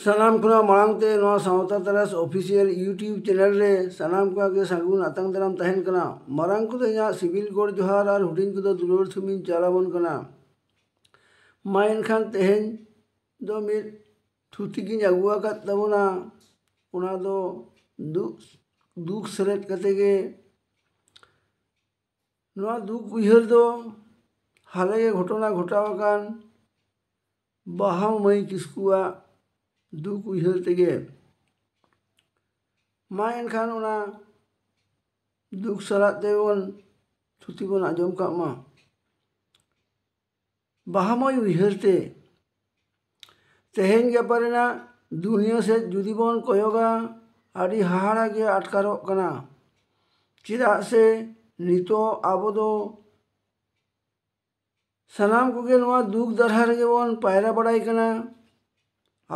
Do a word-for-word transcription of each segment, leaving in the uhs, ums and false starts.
ᱥᱟᱱᱟᱢ ᱠᱷᱚᱱᱟᱜ ᱢᱟᱲᱟᱝ ᱛᱮ ᱱᱚᱣᱟ ᱥᱟᱶᱛᱟ ᱛᱟᱨᱟᱥ ᱚᱯᱷᱤᱥᱤᱭᱟᱞ YouTube ᱪᱮᱱᱮᱞ ᱨᱮ ᱥᱟᱱᱟᱢ ᱠᱚᱣᱟᱜ ᱜᱮ ᱥᱟᱹᱜᱩᱱ ᱟᱛᱟᱝ ᱫᱟᱨᱟᱢ ᱛᱟᱦᱮᱱ ᱠᱟᱱᱟ᱾ ᱢᱟᱨᱟᱝ ᱠᱚᱫᱚ ᱤᱧᱟᱹᱜ ᱥᱤᱵᱤᱞ ᱜᱚᱰ ᱡᱚᱦᱟᱨ ᱟᱨ ᱦᱩᱰᱤᱧ ᱠᱚᱫᱚ ᱫᱩᱞᱟᱹᱲ ᱛᱷᱩᱢᱤᱧ ᱪᱟᱞ ᱟᱵᱚᱱ ᱠᱟᱱᱟ᱾ ᱢᱟ ᱮᱱᱠᱷᱟᱱ ᱛᱮᱦᱮᱧ ᱫᱚ ᱢᱤᱫ ᱛᱷᱩᱛᱤ ᱜᱤᱧ ᱟᱹᱜᱩ ᱟᱠᱟᱫ ᱛᱟᱵᱚᱱᱟ᱾ ᱚᱱᱟ ᱫᱚ ᱫᱩᱠ ᱫᱩᱠ ᱥᱮᱞᱮᱫ ᱠᱟᱛᱮ ᱜᱮ᱾ ᱱᱚᱣᱟ ᱫᱩᱠ ᱩᱭᱦᱟᱹᱨ ᱫᱚ ᱦᱟᱞᱮ ᱜᱮ ᱜᱷᱚᱴᱚᱱᱟ ᱜᱷᱚᱴᱟᱣ ᱟᱠᱟᱱ ᱵᱟᱦᱟ ᱢᱟᱹᱭ ᱠᱤᱥᱠᱩᱣᱟᱜ ᱫᱩᱠ ᱩᱭᱦᱟᱹᱨ ᱛᱮᱜᱮ᱾ ᱢᱟ ᱮᱱᱠᱷᱟᱱ ᱚᱱᱟ ᱫᱩᱠ ᱥᱟᱞᱟᱜ ᱛᱮᱵᱚᱱ ᱛᱷᱩᱛᱤ ᱵᱚᱱ ᱟᱸᱡᱚᱢ ᱠᱟᱜ ᱢᱟ᱾ ᱵᱟᱦᱟ ᱢᱟᱹᱭ ᱩᱭᱦᱟᱹᱨ ᱛᱮ᱾ ᱛᱮᱦᱮᱧ ᱜᱟᱯᱟ ᱨᱮᱱᱟᱜ ᱫᱩᱱᱤᱭᱟᱹ ᱥᱮᱫ ᱡᱩᱫᱤ ᱵᱚᱱ ᱠᱚᱭᱚᱜᱟ, ᱟᱹᱰᱤ ᱦᱟᱦᱟᱲᱟ ᱜᱮ ᱟᱴᱠᱟᱨᱚᱜ ᱠᱟᱱᱟ᱾ ᱪᱮᱫᱟᱜ ᱥᱮ ᱱᱤᱛᱚᱜ ᱟᱵᱚ ᱫᱚ ᱥᱟᱱᱟᱢ ᱠᱚᱜᱮ ᱱᱚᱣᱟ ᱫᱩᱠ ᱫᱟᱨᱦᱟ ᱨᱮᱜᱮ ᱵᱚᱱ ᱯᱟᱭᱨᱟ ᱵᱟᱲᱟᱭ ᱠᱟᱱᱟ᱾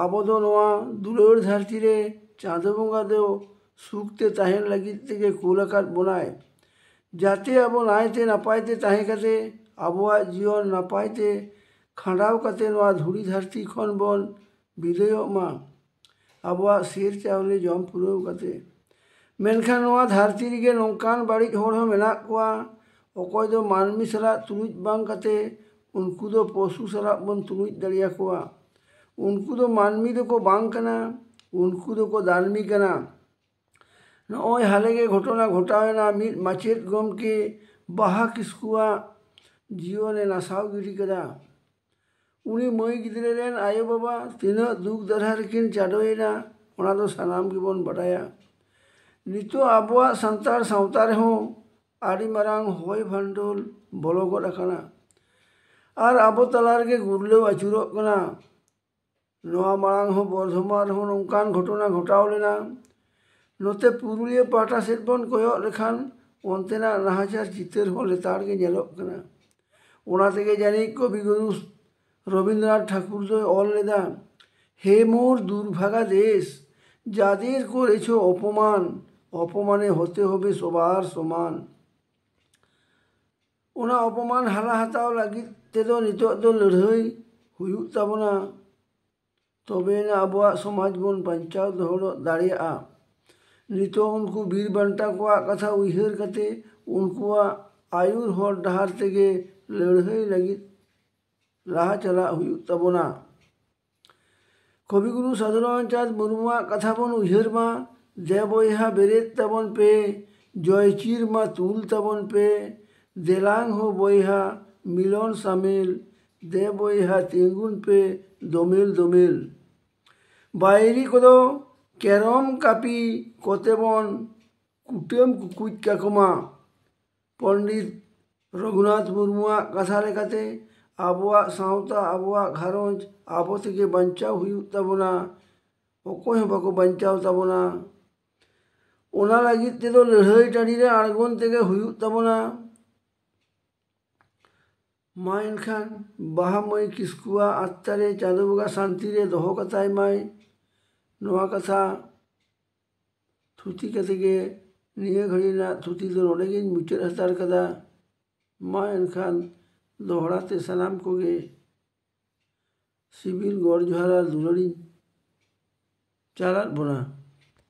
ᱟᱵᱚ ᱫᱚ ᱱᱚᱣᱟ ᱫᱩᱞᱟᱹᱲ ᱫᱷᱟᱹᱨᱛᱤ ᱨᱮ ᱪᱟᱸᱫᱚ ᱵᱚᱸᱜᱟ ᱫᱚ ᱥᱩᱠ ᱛᱮ ᱛᱟᱦᱮᱱ ᱞᱟᱹᱜᱤᱫ ᱛᱮᱜᱮ ᱠᱩᱞ ᱟᱠᱟᱫ ᱵᱚᱱᱟᱭ, ᱡᱟᱛᱮ ᱟᱵᱚ ᱱᱟᱭᱛᱮ ᱱᱟᱯᱟᱭ ᱛᱮ ᱛᱟᱦᱮᱸ ᱠᱟᱛᱮ ᱟᱵᱚᱣᱟᱜ ᱡᱤᱭᱚᱱ ᱱᱟᱯᱟᱭ ᱛᱮ ᱠᱷᱟᱸᱰᱟᱣ ᱠᱟᱛᱮ ᱱᱚᱣᱟ ᱫᱷᱩᱲᱤ ᱫᱷᱟᱹᱨᱛᱤ ᱠᱷᱚᱱ ᱵᱚᱱ ᱵᱤᱫᱟᱹᱭᱚᱜ ᱢᱟ, ᱟᱵᱚᱣᱟᱜ ᱥᱮᱨ ᱪᱟᱣᱞᱮ ᱡᱚᱢ ᱯᱩᱨᱟᱹᱣ ᱠᱟᱛᱮ᱾ ᱢᱮᱱᱠᱷᱟᱱ ᱱᱚᱣᱟ ᱫᱷᱟᱹᱨᱛᱤ ᱨᱮᱜᱮ ᱱᱚᱝᱠᱟᱱ ᱵᱟᱹᱲᱤᱡ ᱦᱚᱲ ᱦᱚᱸ ᱢᱮᱱᱟᱜ ᱠᱚᱣᱟ, ᱚᱠᱚᱭ ᱫᱚ ᱢᱟᱹᱱᱢᱤ ᱥᱟᱞᱟᱜ ᱛᱩᱞᱩᱡ ᱵᱟᱝ ᱠᱟᱛᱮ ᱩᱱᱠᱩ ᱫᱚ ᱯᱚᱥᱩ ᱥᱟᱞᱟᱜ ᱵᱚᱱ ᱛᱩᱞᱩᱡ ᱫᱟᱲᱮᱭᱟᱠᱚᱣᱟ᱾ ᱩᱱᱠᱩ ᱫᱚ ᱢᱟᱹᱱᱢᱤ ᱫᱚᱠᱚ ᱵᱟᱝ ᱠᱟᱱᱟ, ᱩᱱᱠᱩ ᱫᱚᱠᱚ ᱫᱟᱹᱱᱢᱤ ᱠᱟᱱᱟ᱾ ᱱᱚᱜᱼᱚᱭ ᱦᱟᱞᱮ ᱜᱮ ᱜᱷᱚᱴᱚᱱᱟ ᱜᱷᱚᱴᱟᱣ ᱮᱱᱟ, ᱢᱤᱫ ᱢᱟᱪᱮᱫ ᱜᱚᱢᱠᱮ ᱵᱟᱦᱟ ᱠᱤᱥᱠᱩᱣᱟᱜ ᱡᱤᱭᱚᱱᱮ ᱱᱟᱥᱟᱣ ᱜᱤᱰᱤ ᱠᱟᱫᱟ᱾ ᱩᱱᱤ ᱢᱟᱹᱭ ᱜᱤᱫᱽᱨᱟᱹ ᱨᱮᱱ ᱟᱭᱳᱼᱵᱟᱵᱟ ᱛᱤᱱᱟᱹᱜ ᱫᱩᱠ ᱫᱟᱨᱦᱟ ᱨᱮᱠᱤᱱ ᱪᱟᱰᱚᱭᱮᱱᱟ, ᱚᱱᱟ ᱫᱚ ᱥᱟᱱᱟᱢ ᱜᱮᱵᱚᱱ ᱵᱟᱰᱟᱭᱟ᱾ ᱱᱤᱛᱚᱜ ᱟᱵᱚᱣᱟᱜ ᱥᱟᱱᱛᱟᱲ ᱥᱟᱶᱛᱟ ᱨᱮᱦᱚᱸ ᱟᱹᱰᱤ ᱢᱟᱨᱟᱝ ᱦᱚᱭ ᱵᱷᱟᱱᱰᱳᱞ ᱵᱚᱞᱚ ᱜᱚᱫ ᱟᱠᱟᱱᱟ ᱟᱨ ᱟᱵᱚ ᱛᱟᱞᱟ ᱨᱮᱜᱮ ᱜᱩᱨᱞᱟᱹᱣ ᱟᱹᱪᱩᱨᱚᱜ ᱠᱟᱱᱟ᱾ ᱱᱚᱣᱟ ᱢᱟᱲᱟᱝ ᱦᱚᱸ ᱵᱚᱨᱫᱷᱚᱢᱟᱱ ᱨᱮᱦᱚᱸ ᱱᱚᱝᱠᱟᱱ ᱜᱷᱚᱴᱚᱱᱟ ᱜᱷᱚᱴᱟᱣ ᱞᱮᱱᱟ᱾ ᱱᱚᱛᱮ ᱯᱩᱨᱩᱞᱤᱭᱟᱹ ᱯᱟᱦᱴᱟ ᱥᱮᱫ ᱵᱚᱱ ᱠᱚᱭᱚᱜ ᱞᱮᱠᱷᱟᱱ ᱚᱱᱛᱮᱱᱟᱜ ᱱᱟᱦᱟᱪᱟᱨ ᱪᱤᱛᱟᱹᱨ ᱦᱚᱸ ᱞᱮᱛᱟᱲ ᱜᱮ ᱧᱮᱞᱚᱜ ᱠᱟᱱᱟ᱾ ᱚᱱᱟ ᱛᱮᱜᱮ ᱡᱟᱹᱱᱤᱡ ᱠᱚᱵᱤ ᱜᱩᱨᱩ ᱨᱚᱵᱤᱱᱫᱨᱚᱱᱟᱛᱷ ᱴᱷᱟᱠᱩᱨ ᱫᱚᱭ ᱚᱞ ᱞᱮᱫᱟ, হে মোর দুর্ভাগা দেশ, যাদের করেছ অপমান, অপমানে হতে হবে সবার সমান। ᱚᱱᱟ ᱚᱯᱚᱢᱟᱱ ᱦᱟᱞᱟ ᱦᱟᱛᱟᱣ ᱞᱟᱹᱜᱤᱫ ᱛᱮᱫᱚ ᱱᱤᱛᱚᱜ ᱫᱚ ᱞᱟᱹᱲᱦᱟᱹᱭ ᱦᱩᱭᱩᱜ ᱛᱟᱵᱚᱱᱟ᱾ ᱛᱚᱵᱮᱭᱮᱱᱟ ᱟᱵᱚᱣᱟᱜ ᱥᱚᱢᱟᱡᱽ ᱵᱚᱱ ᱵᱟᱧᱪᱟᱣ ᱫᱚᱦᱚ ᱫᱟᱲᱮᱭᱟᱜᱼᱟ᱾ ᱱᱤᱛᱚᱜ ᱩᱱᱠᱩ ᱵᱤᱨ ᱵᱟᱱᱴᱟ ᱠᱚᱣᱟᱜ ᱠᱟᱛᱷᱟ ᱩᱭᱦᱟᱹᱨ ᱠᱟᱛᱮ ᱩᱱᱠᱩᱣᱟᱜ ᱟᱹᱭᱩᱨ ᱦᱚᱨ ᱰᱟᱦᱟᱨ ᱛᱮᱜᱮ ᱞᱟᱹᱲᱦᱟᱹᱭ ᱞᱟᱹᱜᱤᱫ ᱞᱟᱦᱟ ᱪᱟᱞᱟᱜ ᱦᱩᱭᱩᱜ ᱛᱟᱵᱚᱱᱟ᱾ ᱠᱚᱵᱤᱜᱩᱨᱩ ᱥᱟᱫᱷᱩ ᱨᱟᱢᱪᱟᱸᱫᱽ ᱢᱩᱨᱢᱩᱣᱟᱜ ᱠᱟᱛᱷᱟ ᱵᱚᱱ ᱩᱭᱦᱟᱹᱨ ᱢᱟ, "ᱫᱮ ᱵᱚᱭᱦᱟ ᱵᱮᱨᱮᱫ ᱛᱟᱵᱚᱱ ᱯᱮ, ᱡᱚᱭ ᱪᱤᱨ ᱢᱟ ᱛᱩᱞ ᱛᱟᱵᱚᱱ ᱯᱮ, ᱫᱮᱞᱟᱝ ᱦᱳ ᱵᱚᱭᱦᱟ ᱢᱤᱞᱚᱱ ᱥᱟᱢᱤᱞ, ᱫᱮ ᱵᱚᱭᱦᱟ ᱛᱤᱸᱜᱩᱱ ᱯᱮ ᱫᱚᱢᱮᱞ ᱫᱚᱢᱮᱞ᱾ ᱵᱟᱭᱨᱤ ᱠᱚᱫᱚ ᱠᱮᱨᱚᱢ ᱠᱟᱹᱯᱤ ᱠᱚᱛᱮ ᱵᱚᱱ ᱠᱩᱴᱟᱹᱢ ᱠᱩᱠᱩᱡ ᱠᱟᱠᱚᱢᱟ᱾" ᱯᱚᱱᱰᱤᱛ ᱨᱚᱜᱷᱩᱱᱟᱛᱷ ᱢᱩᱨᱢᱩᱣᱟᱜ ᱠᱟᱛᱷᱟ ᱞᱮᱠᱟᱛᱮ, ᱟᱵᱚᱣᱟᱜ ᱥᱟᱶᱛᱟ, ᱟᱵᱚᱣᱟᱜ ᱜᱷᱟᱨᱚᱸᱡᱽ ᱟᱵᱚ ᱛᱮᱜᱮ ᱵᱟᱧᱪᱟᱣ ᱦᱩᱭᱩᱜ ᱛᱟᱵᱚᱱᱟ᱾ ᱚᱠᱚᱭ ᱦᱚᱸ ᱵᱟᱠᱚ ᱵᱟᱧᱪᱟᱣ ᱛᱟᱵᱚᱱᱟ᱾ ᱚᱱᱟ ᱞᱟᱹᱜᱤᱫ ᱛᱮᱫᱚ ᱞᱟᱹᱲᱦᱟᱹᱭ ᱴᱟᱺᱰᱤ ᱨᱮ ᱟᱬᱜᱚᱱ ᱛᱮᱜᱮ ᱦᱩᱭᱩᱜ ᱛᱟᱵᱚᱱᱟ᱾ ᱢᱟ ᱮᱱᱠᱷᱟᱱ ᱵᱟᱦᱟ ᱢᱟᱹᱭ ᱠᱤᱥᱠᱩᱣᱟᱜ ᱟᱛᱛᱟ ᱨᱮ ᱪᱟᱸᱫᱳ ᱵᱚᱸᱜᱟ ᱥᱟᱱᱛᱤ ᱨᱮ ᱫᱚᱦᱚ ᱠᱟᱛᱟᱭ ᱢᱟᱭ᱾ ᱱᱚᱣᱟ ᱠᱟᱛᱷᱟ ᱛᱷᱩᱛᱤ ᱠᱟᱛᱮ ᱜᱮ ᱱᱤᱭᱟᱹ ᱜᱷᱟᱹᱲᱤ ᱨᱮᱱᱟᱜ ᱛᱷᱩᱛᱤ ᱫᱚ ᱱᱚᱰᱮ ᱜᱤᱧ ᱢᱩᱪᱟᱹᱫ ᱦᱟᱛᱟᱲ ᱠᱟᱫᱟ᱾ ᱢᱟ ᱮᱱᱠᱷᱟᱱ ᱫᱚᱦᱲᱟ ᱛᱮ ᱥᱟᱱᱟᱢ ᱠᱚᱜᱮ ᱥᱤᱵᱤᱞ ᱜᱚᱰ ᱡᱚᱦᱟᱨ ᱟᱨ ᱫᱩᱞᱟᱹᱲᱤᱧ ᱪᱟᱞᱟᱫ ᱵᱚᱱᱟ᱾